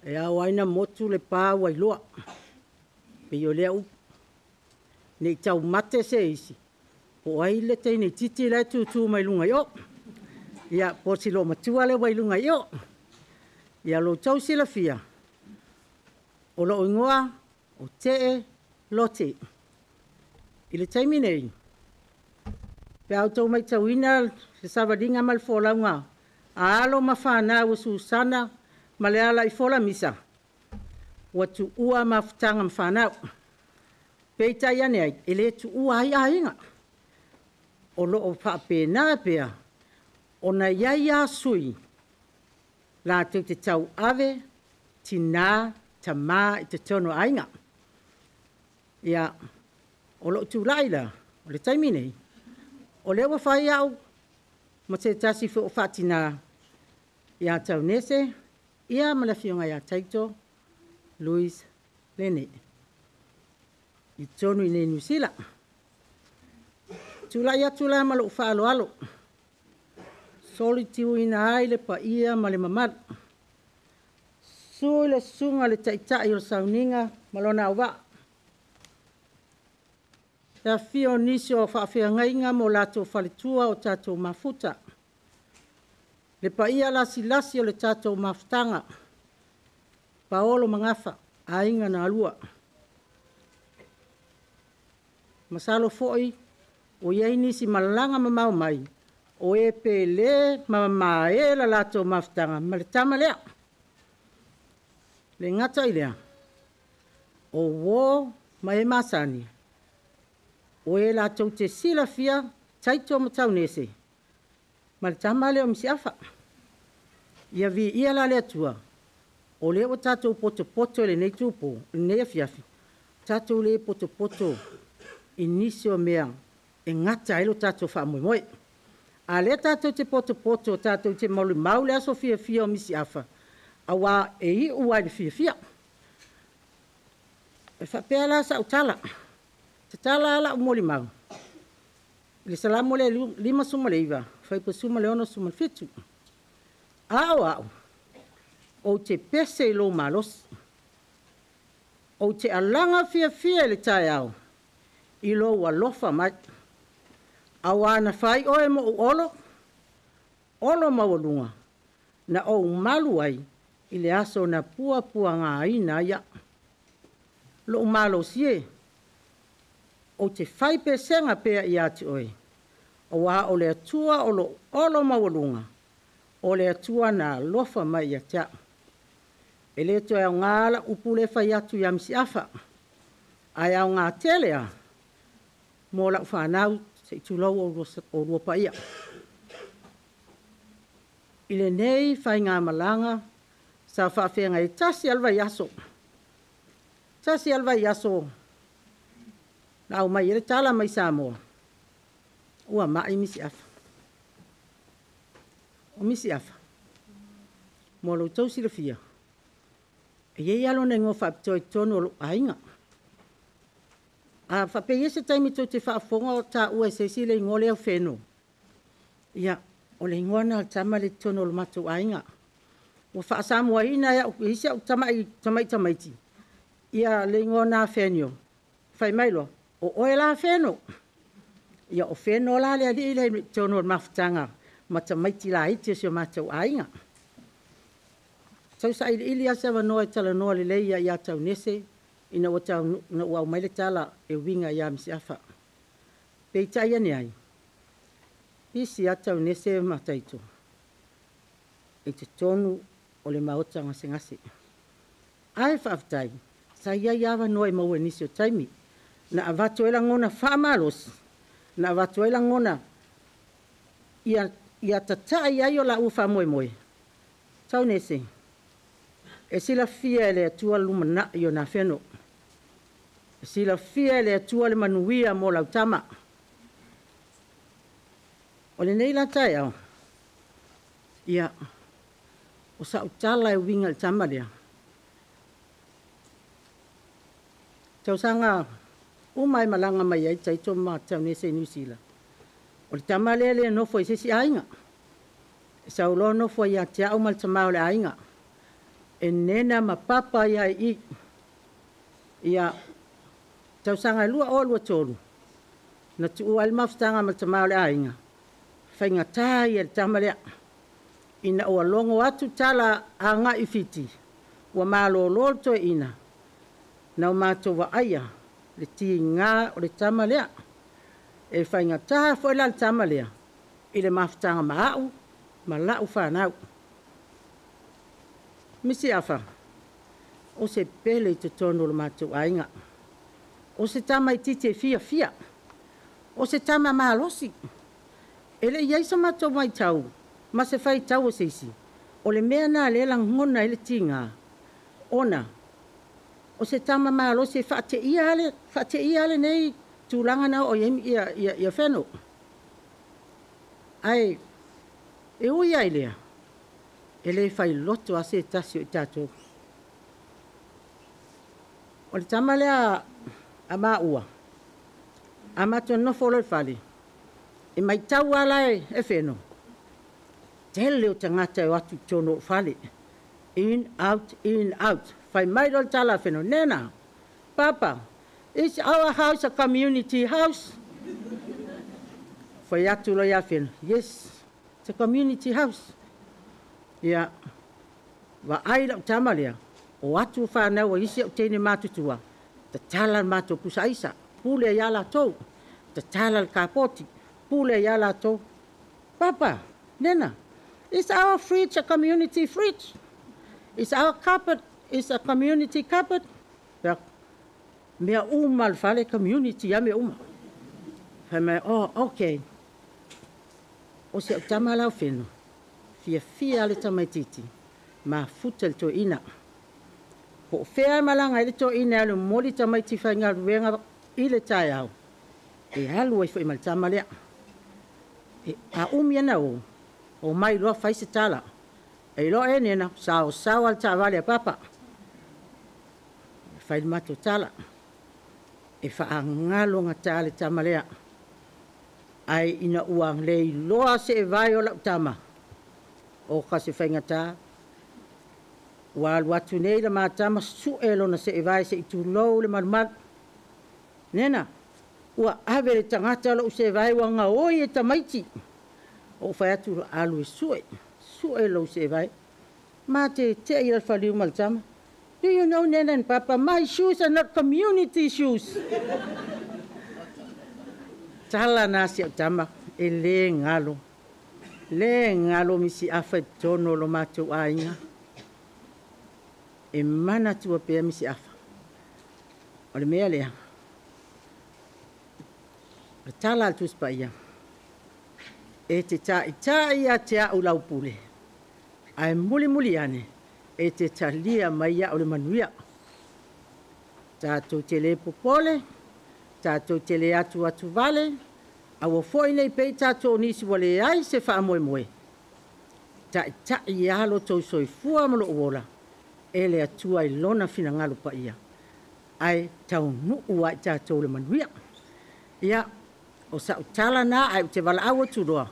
E ao lava ona motu le pa ua iloa, pei o lea upu, ne i taumate se isi, po o ai le teine itiiti la e tutu mai luga i o, ia po o si olomatua lea ua i luga i o. Ia lo outou silafia, o lou igoa o Tea Lote. I le taimi nei, pe a outou matauina le savaliga ma le folauga a alo ma fanau a Susana ma Lealaifola Misa, ua tuua mafutaga ma fanau. Peitai ane ai, e le tuua ai aiga, o lo o faapena pea ona i ai lava sui latou te tauave tina, tama i totonu o aiga. Ia, o lou tulai la i le taimi nei, o lea ua fai au ma se tasi foi o faatina ia Taunese ma le afioga ia Taito Louis Lene i totonu i inei i Niu Sila. E tulai atu la ma lou faaaloalo, e solituina ai le paia ma le mamalu, susu le susuga i le Taitai o le Sauniga ma lona auvaa, le afifio o nisi o faafeagaiga ma o latou faletua ua tatou mafuta, le paia lasilasi o le tatou mafutaga, paolo ma gafa, aiga na lua. Masalo foi ua i ai nisi malaga mamao mai o e pele ma mamae le latou mafutaga ma le tama lea. E le gata i lea, o uo ma e masani, o e latou te silafia Taito ma Taunese ma le tama lea o Misioafa. Ia viia la le Atua o lea ua tatou potopoto i lenei itupo i lenei afiafi, tatou le potopoto i nisi o mea e gata ai lo tatou faamoemoe. A o lea tatou te potopoto tatou te molimau le aso fiafia o Misiafa, aua e iu lava i le fiafia. E faapea la sau tala, tatala lava lau molimau i le Salamo lea 59 fuaiupu e 16 17, “A o au, ou te pese i lou malosi, ou te alaga fiafia i le taeao i lou alofa mai, aua na fai oe ma ou olo, olo maualuga, na ou malu ai i le aso na puapuagaina ai au. Lou malosi e, ou te fai pesega pea ia te oe, aua o le Atua o lou olo maualuga, o le Atua na alofa mai ia te au.” E le toe aoga lau upu lea e fai atu ia Misiafa, ae aoga tele lava mo lau fanau, se i tulou oulua paia. I lenei faigamalaga sa faafeagai ai, e tasi lava le vaiaso, tasi lava le vaiaso na aumai ai le tala mai Samoa ua mai Misiafa. O Misiafa, mo lo outou silafia, e i ai lava lona igoa faapitoa i totonu o lou aiga. A faapea e i ai se taimi tou te faafofoga o taua e se isi le igoa lea o Feno, ia, o le igoa lena o le tama lea i totonu o le matou aiga. Ua faa-Samoaina e isi au tamai tamaiti le igoa na Fenio, fai mai loa, “O oe la Feno.” Ia o Feno la le alii lea i totonu o le mafutaga ma tamaiti laiti o si o matou aiga. Tau sailiili lava se avanoa e talanoa lelei ai ia Taunese ina ua aumai le tala e uiga ia Misiafa. Peitai ane ai, pisi lava Taunese ma Taito i totonu o le maota gasegase. Ae faafetai, sa i ai lava avanoa e maua i nisi o taimi, na avatu ai lagona faamalosi, na avatu ai lagona ia tatai ai o laua faamoemoe. Taunese, e silafia e le Atua le lumanai o Nafeno, e silafia e le Atua le manuia mo lau tama. O lenei la taeao, ia, o sau tala e uiga i le tama lea, tausaga uma e malaga mai ai Taito ma Taunese i Niu Sila, o le tama lea e le nofo i se isi aiga, e sau loa nofo ia te au ma le tama o le aiga. E Nena ma Papa ia i i. Ia, tausaga 2023, na tuua ai le mafutaga ma le tama o le aiga, faigata ia le tama lea. Ina ua logo atu tala agai i Fiti, ua malolo le toeaina, na o matou vaaia le tiga o le tama lea. E faigata foi la le tama lea i le mafutaga ma au ma lau fanau. Misi Afa, o se pele i totonu o le matou aiga. O se tamaitiiti e fiafia, o se tama malosi. E le i i ai se matou matau ma se faitau a se isi, o le mea lena o lea e lagona ai le tiga, ona o se tama malosi e faateia lava lenei tulaga na oo i ai Feno. Ae ui lava i lea, e le failoto lava se tasi o i tatou. O le tama lea a maua, a matou nonofo loa i le fale, e matau lava la e Feno, tele o tagata e o atu i totonu o lou fale, in, out, in, out. Fai mai loa le tala a Feno, "Nena, Papa, is our house a community house?" Fai atu loa ia Feno, "Yes, it's a community house." Ia, vaai lau tama lea, o atu fanau a isi au teine matutua, tatala le matou pusa aisa, pule ai lava latou, tatala le kapoti, pule ai lava latou. "Papa, Nena, is our fridge a community fridge? Is our cupboard is a community cupboard?" Mea uma le fale community lava mea uma. Fai mai, "Oh, okay." O si au tama la o Feno, fiafia le tamaitiiti, mafuta le toeaina. Po o fea e malaga ai le toeaina e alu e momoli tamaiti faigaluega i le taeao, e alu ai foi ma le tama lea. A umi ona o, omai loa fai se tala. E iloa e Nena, saosaoa le taavale a Papa. Fai le matou tala. E faagalo gata le tama lea. Ae ina ua le iloa seevae o lau tama, o ka se faigata, ua alu atu nei le ma tama sue lona seevae se i tulou le malumalu. "Nena, ua ave e le tagata lou seevae ua gaoi e tamaiti." Ou fai atu, "Alu e sue, sue lou seevae." Matetei le faliu ma le tama. "Do you know, Nena and Papa, my shoes are not community shoes." Tala na si au tama, e le galo. Le galo Misi Afa i totonu o lo matou aiga. E manatua pea Misi Afa. O le mea lea, o le tala a le Tusi Paia, e te taitai ia te au lau pule, ae mulimuli ane, e te talia mai au le manuia. Tatou te le popole, tatou te le atu vale, aua foi ne i pei tatou o nisi ua leai se faamoemoe, taitai ia lo outou soifua ma lou ola, e le Atua i lona finagalo paia, ae taunuu ai tatou le manuia. Ia, o sau tala na, ae ou te valaau atu loa.